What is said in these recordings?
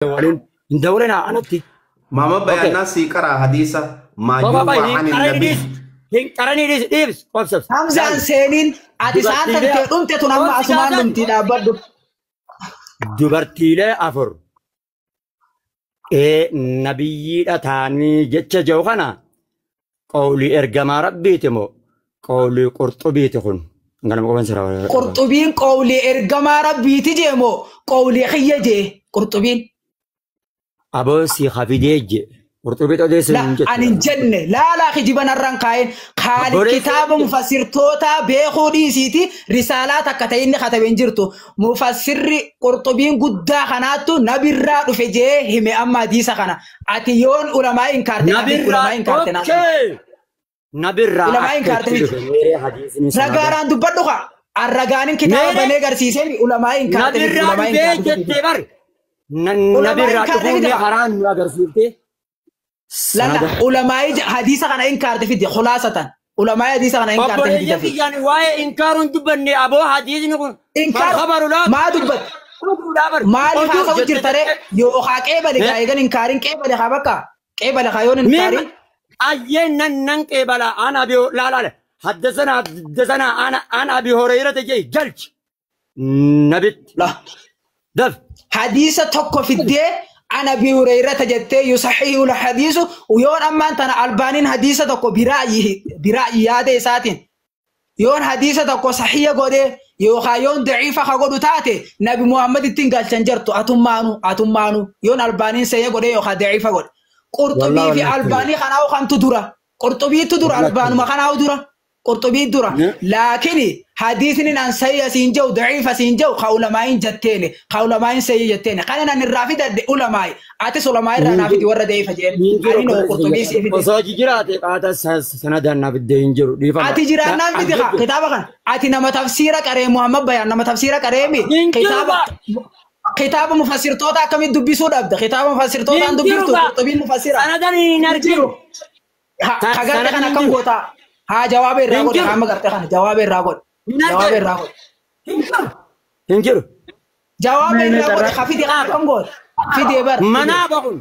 Dawalin hin dawalina anatti. Mama bayanaa sii qaraa hadiisa maa Baba yuwaa hin ani qaranii nabi. dhiis. Hin qaranii dhiis dhiibs. Obsabs. Hamzaan seeniin ati isaan tantee dhumte tun amma asumaan dhumtii dhaabbadhu. Dubartiilee afur ee nabiyyiidha ta'anii jecha jiru kana qawlii ergamaa rabbiiti moo qawlii qurxubiiti kun? Ganama qoban sira. Qurxubiin qawlii ergamaa rabbiiti jee moo qawlii xiyya jee qurxubiin? Aboo si hafidee je. Qurxubiitu odeesse La hin jettu. ani hin jenne laalaa kijiba narraan kaa'een kaali Obboleessi- kitaaba mufassirtoota beekuu dhiisiiti risaalaa takka ta'e inni katabe hin jirtu. Mufassirri qurxubiin guddaa kanaattu nabirraa dhufe jee hime amma hadiisa kana. Ati yoon ulamaa hin kaarte Nabirraa ulamaa hin kaarte naa. okkee. Nabirraa Ulamaa hin akka kaarte itti miti. dhufe meeree hadiisni sanada. Ragaadhaan dubbadhu kaa. Arragaanin kitaaba Meeree- banee garsiisee ulamaa hin kaarte miti. Nabirraa Ulamaa hin dhufee kaarte miti. jettee bar. Ulamaa Nabirraa hin kaarte dhufuu miti. mee haraan nu agarsiiftee. Lalla Sanada. ulamaa hadiisa kana hin kaarte fidi khulaasatan. Ulamaa hadiisa kana hin kaarte fidi Obboleeyyan dafee. kiyyaan waa'ee inkaaruun dubbanne aboo hadiisni kun Inkaar khabaru laa maa dubbatte? oduudhaa bar. Maaliif Oduu haasa'u jette jirta ree? Yookaan qeebale kaa eegan inkaarin qeebale kaa bakka qeebale kaa yoon inkaarin. Ayyee nan nan qeebala an abi laa laa haddasana haddasana ana an abi horeyrata jee galch nabitti La daf hadiisa tokko fiddee ana Abi Hurayrata jettee yusahihu hadiisu yoon ammaan tana albaaniin hadiisa tokko biraayi biraayi yaada isaatiin yoon hadiisa tokko sahiya godhee yookaan yoon daciifa ka godhu taate nabi Muhammad ittiin galchan jirtu atummaanu atummaanu yoon albaaniin sayya godhee yookaan daciifa godhe. Qurxubii fi Wallahi albaanii kanaa kamtu dura? Qurxubiitu dura albaanuma kanaa dura? Qurxubii dura. Laakini hadiisni an sayya siin jiru daciifa siin jiru ka ulamaayin jetteeni ka ulamaayin sayya jetteeni kana nan irraa fidadhe ulamaayi atis ulamaa irraa naa fidi warra daciifa jeen ani noo qurxubii sii fide. Osoo jiraate qaata sanadaan naaf iddee hin jiru dhiifama. Ati jiraannaan fidi kaa kitaaba kana ati nama tafsiira qaree Muhammad Bayaan nama tafsiira qareemi Hin jiru kitaaba kitaaba mufassirtoota akkamitti dubbisuu dhabda kitaaba mufassirtootaan Hin jiru dubbiftu ba. qurxubiin mufassira. Sanadaan hin arginu. Ka garte Sanadaan kana hin akkam jiru. goota haa jawaaba irraa Hin godhe jiru. hamma garte kana jawaaba irraa godhe Hin jawaaba arginu. irraa godhe Hin jiru. Hin jiru. jawaaba Mee irraa godhe carraa- ka fide kana akkam goota fide bar Manaa bakun.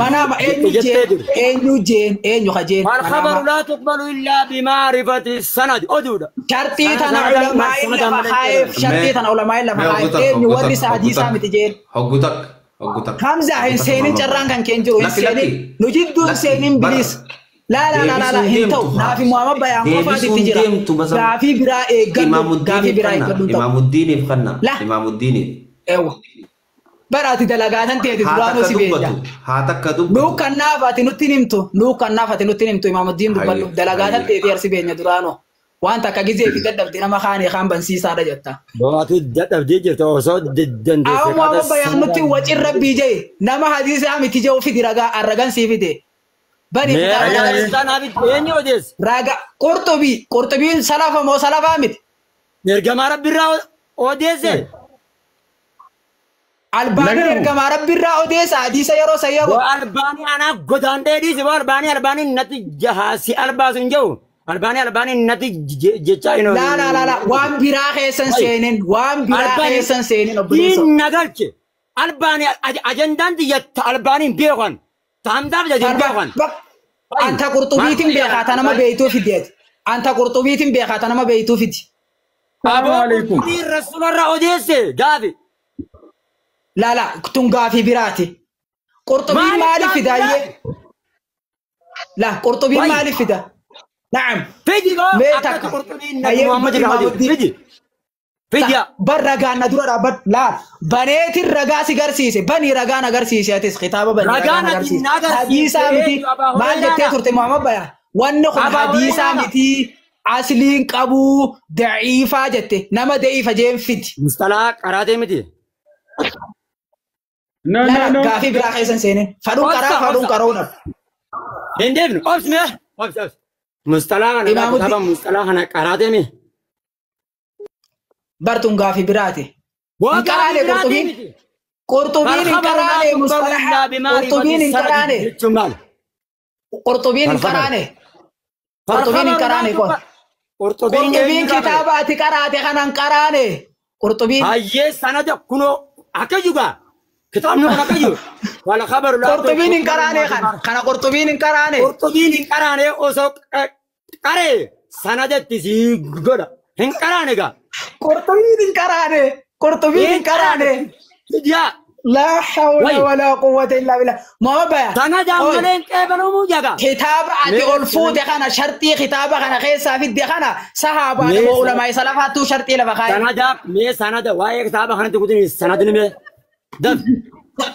manaama eenyu Jettee jeen jiru. eenyu jeen eenyu ka jeen والخبر manaama لا تقبل إلا بمعرفة السند أدودا sharxii tana ulamaa'iin lafa kaa'eef sharxii tana ulamaa'iin lafa kaa'eef eenyu warri isa hadiisaa miti jeen Hoggu takka. Hoggu takka. Hamza hin seenin carraan kan keen jiru hin Lakki, seenin lakki. nu jidduu hin Lakki, seenin bara. bilis laa laa laa laa laa hin Deebisuun ta'u deemtu naafi Muhammad Bayaan qofaati Deebisuun itti jira deemtu basa. gaafii biraa eeggadhu gaafii biraa eeggadhu hin ta'u Imaamuddiiniif kanna. La. Imaamuddiiniif. eewwa bara ati dalagaatan teeti Haa duraanuu takka si beekta dubbatu. Haa takka nuu dubbatu. kannaaf ati nutti hin himtu nuu kannaaf ati nutti hin himtu Imaamuddiin dubbadhu Hayyee, dalagaatan hayyee. teeti arsi beenya duraanoo waan takka gizee fi dadhabde nama kaanii kaan bansiisaadha jetta. Baatu dadhabdee jirta osoo dandeesse Awwa Muhammad Bayaan nutti wacin rabbii jee nama hadiisaa miti jee fidi ragaa arragan sii fide. Bani kitaaba kana Eenyu odeesse? raga qurxubii qurxubiin salafa moo salafaa miti? Ergamaa rabbiirraa odeesse. Albaaniin Nagamu. ergamaa rabbiirraa odeessa hadiisa yeroo sayya Boo godhu. albaanii anaa godaan dheedhiisi boo albaanii albaanii natti jahaasi albaasu hin jiru. Albaanii albaanii natti jechaa hin Laa laa laa laa waan biraa keessan seenin waan biraa keessan seenin obboleessa. Diin nagalche. Albaanii ajandaan xiyyatta albaaniin beekan. Taamtaaf jedhin beekan. Anta qurxubiitiin beekaa ta nama beeytuu fidi ati. Anta qurxubiitiin beekaa ta nama beeytuu fidi. Salaamu alaikum. Qurxubii rasuularraa odeesse gaafi. Laa laa tun gaafii biraati. Qurxubiin Maaliif maaliif gaafii fida ayyee? Laa qurxubiin Wayyi. maaliif fida? Na'am. Fidi boo Mee akka takka. qurxubiin nabi Ayyee Muhammad irraa odeesse. Imaamuddiin. Fidi. Fidi. Bar ragaan na dura dhaabbadhu. Laa baneetiin ragaa si garsiise. Banii ragaan agarsiise atis kitaaba banii Ragaan ragaan ati agarsiise. na agarsiifte Hadiisaa miti. eenyu Abaa Maal jettee Hureyraadha? turte Muhammad Bayaan? Wanni kun Abaa hadiisaa Hureyraadha. miti. Asliin qabuu daciifaa jette. Nama daciifa jeen fidi. Mustalaa qaraatee miti. No, no, Laa no. gaafii biraa keessan seenin. Fadhuun Obsa, qaraa fadhuun obsa. qaroo dhabu. Hin deebinu. Obsi mee. Obsi obsi. Mustalaa kana Imaamuddiin. kitaaba mustalaa kana qaraatee mi. Bartuun gaafii biraati. Boo Hin qaraane gaafii biraatii qurxubiin. miti. Qurxubiin hin فالخبر لا qaraane تقبل mustalaha. إلا بمعرفة Qurxubiin hin السند qaraane. jechuun maali? Qurxubiin hin فالخبر qaraane. Qurxubiin hin فالخبر لا qaraane qoy. تقبل Qurxubiin Qurxubiin eenyurraa bare? kitaaba ati qaraate kanan qaraane. Qurxubiin Hayyee sanada kunoo akka jugaa. Kitaabni kun akka jiru. Wal khabaru laa Qurxubiin hin qaraane kana qurxubiin hin qaraane. Qurxubiin hin qaraane osoo qaree sanadatti sii godha. Hin qaraane gaa. Qurxubiin hin qaraane. Qurxubiin hin qaraane. Yaa. Laa hawla walaa quwwata illaa billah. Muhammad Baya. Sanadaan malee hin qeebalamuu jaga. Kitaaba ati ol fuute kana sharxii kitaaba kana keessaa fidde kana sahaabaan moo ulamaa isa lafaattuu sharxii lafa kaa'e. Sanada mee sanada waa'ee kitaaba kanatti kutin sanadni mee. Daf.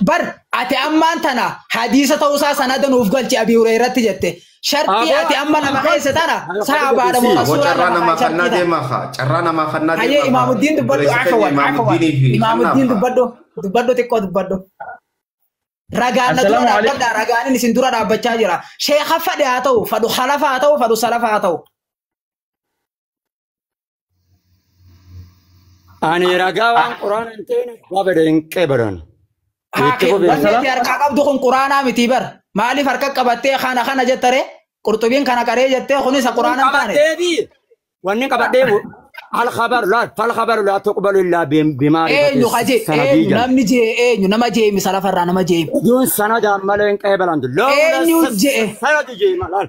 Bar ati ammaan tana hadiisa ta'uusaa sanada nuuf galchi Abii Hureyratti jette. Sharxii ati amma lafa keessa tana sahabaadha moo Aboo rasuula carraa lafa namaa kaa'e kannaa sharxii tana. deemaa haa. Carraa namaa kannaa Hayyee deemaa haa. Imaamuddiin dubbadhu Obboleessa keenya afawan afawan. Imaamuddiinii fi Imaamuddiin kannaaf haa. dubbadhu dubbadhu xiqqoo dubbadhu. Ragaan na dura Assalaamu alaikum. dhaabbadha ragaanin isin dura dhaabbachaa jira. Sheekha fadhe haa ta'u fadhu khalafa haa ta'u fadhu salafa haa ta'u. Ani ragaa waan quraana hin ta'in abbaa fedhe hin qeebalan. Itti fufi. Wanni ati harkaa qabdu kun quraanaa miti bar. Maaliif harka qabattee kana kana jettaree? Qurxubiin kana qaree jettee kunis quraana hin taane. Qabadhee wanni qabadhee al-khabaru laa fal-khabaru laa tuqbalu illaa bimaarifati Eenyu kaje eenyu namni jee eenyu nama jeemi salafarraa nama jeemi. Oduun sanadaan malee hin qeebalantu. Eenyu je'e? Sanadu jee maal?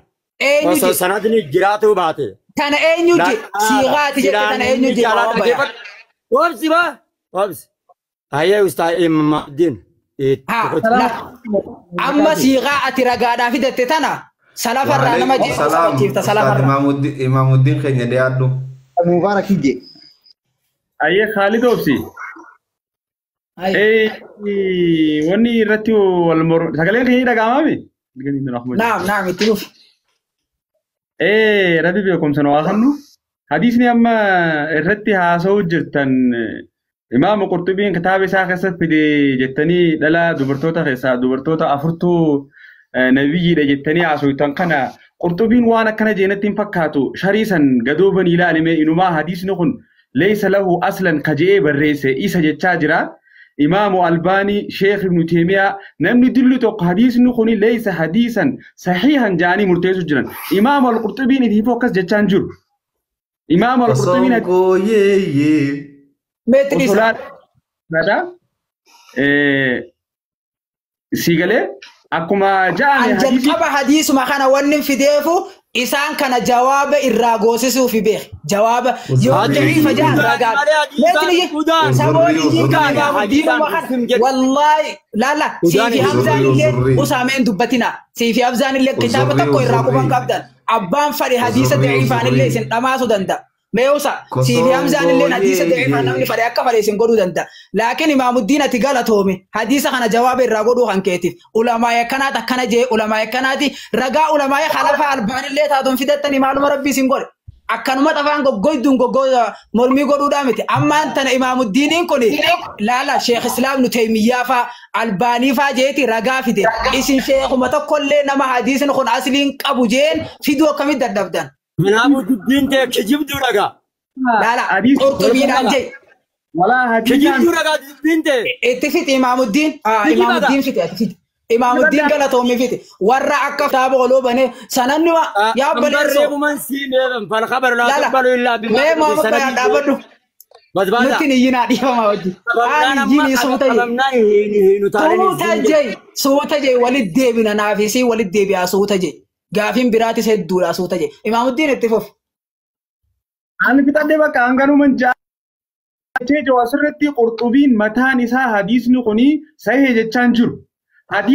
Eenyu Osoo jee? sanadni jiraatuu baate. Tana eenyu jee? Siiqaati jette tana eenyu jee? Jaalaa dhaggeeffadhu. Obsi baa obsi. Hayyee ustaa Imaamuddiin. Amma siiqaa ati ragaadhaa fidatte tana salafarraa nama Waalaikum jeemi salaam. sabachiifta Ustaad salafarraa. Imaamuddiin keenya dhiyaadhu. Mubarak ije. Ayyee Khaalid Obsi. Wanni irratti wal mor sagaleen keenya dhaga'amaami? Naam naam itti dhufi. Rabbi beekumsa nu haa kennu. Hadiisni amma irratti haasa'uu jirtan Imaama Qurxubiin kitaaba isaa keessatti fide jettanii dhala dubartoota keessaa dubartoota afurtuu nabiyyiidha jettanii haasoftan kana Qurxubiin waan akkana jeenatti hin fakkaatu sharii san gadooban ilaalime inumaa hadiisni kun leeysa lahu aslan kaje'ee barreesse isa jechaa jira. Imaamu Albaanii, Sheekh Ibnu Teemiyaa namni dilli tokko hadiisni kun leeysa hadiisan sahiihan jaanii murteessu jiran. Imaamu Al-Qurxubiin ifiifuu akkas jechaan jiru. Imaamu Al-Qurxubiin Osoo yeeyyee. Meetri isa. Si galee akkuma ja'ame An jalqaba hadiisuma kana wanni fideefu isaan kana jawaaba irraa goosisuufi beek. Jawaaba yoo daciifa ja'an ragaa. Meetri saboonni imaamuddiinuma kana wallaahi laala siifi Hamzaan illee usaameen dubbatina. Siifi Hamzaan illee kitaaba tokko irraa quban qabdan. Abbaan fadhe hadiisa daciifaan illee isin dhamaasuu danda'a. Meeusa siifi Hamzaan illee hadiisa daciifaan namni fadhe akka fadhe isin godhuu danda'a. Laakiin Imaamuddiin ati galatoome hadiisa kana jawaaba irraa godhuu kan keetiif ulamaa akkanaati akkana jee ulamaa akkanaati ragaa ulamaa khalafa albaan illee taatuun fidattanii maaluma rabbii isin godhe. Akkanuma xafaan goggoyduun mormii godhuudhaa miti. Ammaan tana Imaamuddiiniin kun laala Sheekh Islaam nu Teemiyyaa faa Albaanii faa jeeti ragaa fide. Isin sheekuma tokkollee nama hadiisni kun asliin qabu jeen fiduu akkamitti dadhabdan. Kanaafuu dubbiin tee kijibduu dhagaa. Laala qurxubiidhaan jee. Walaa hadiisaan Kijibduu dhagaa dubbiin tee. Itti fixi Imaamuddiin. Imaamuddiin fixi ati fixi. Imaamuddiin galatoomii fixi. Warra akka kitaaba oloo banee sananni yaa baleessoo. Barreeffaman sii meeqan falqabaru laa Laala tuqbalu illaa mee Muhammad Bayaan dhaabbadhu. Basbaasa. Nutti hin iyyinaa dhiifama wajji. Aan iyyinii suuta jee. Qabamnaan hin utaalin. Suuta jee suuta jee walit deebina naafisii walit deebi'aa suuta jee. Gaafiin biraatis hedduudha suuta jee. Imaamuddiin itti fufi. Ani fixadhee bakka hanganuman jechaa jiru asirratti qurxubiin mataan isaa hadiisni kuni sahih jechaan jiru. Hadiisni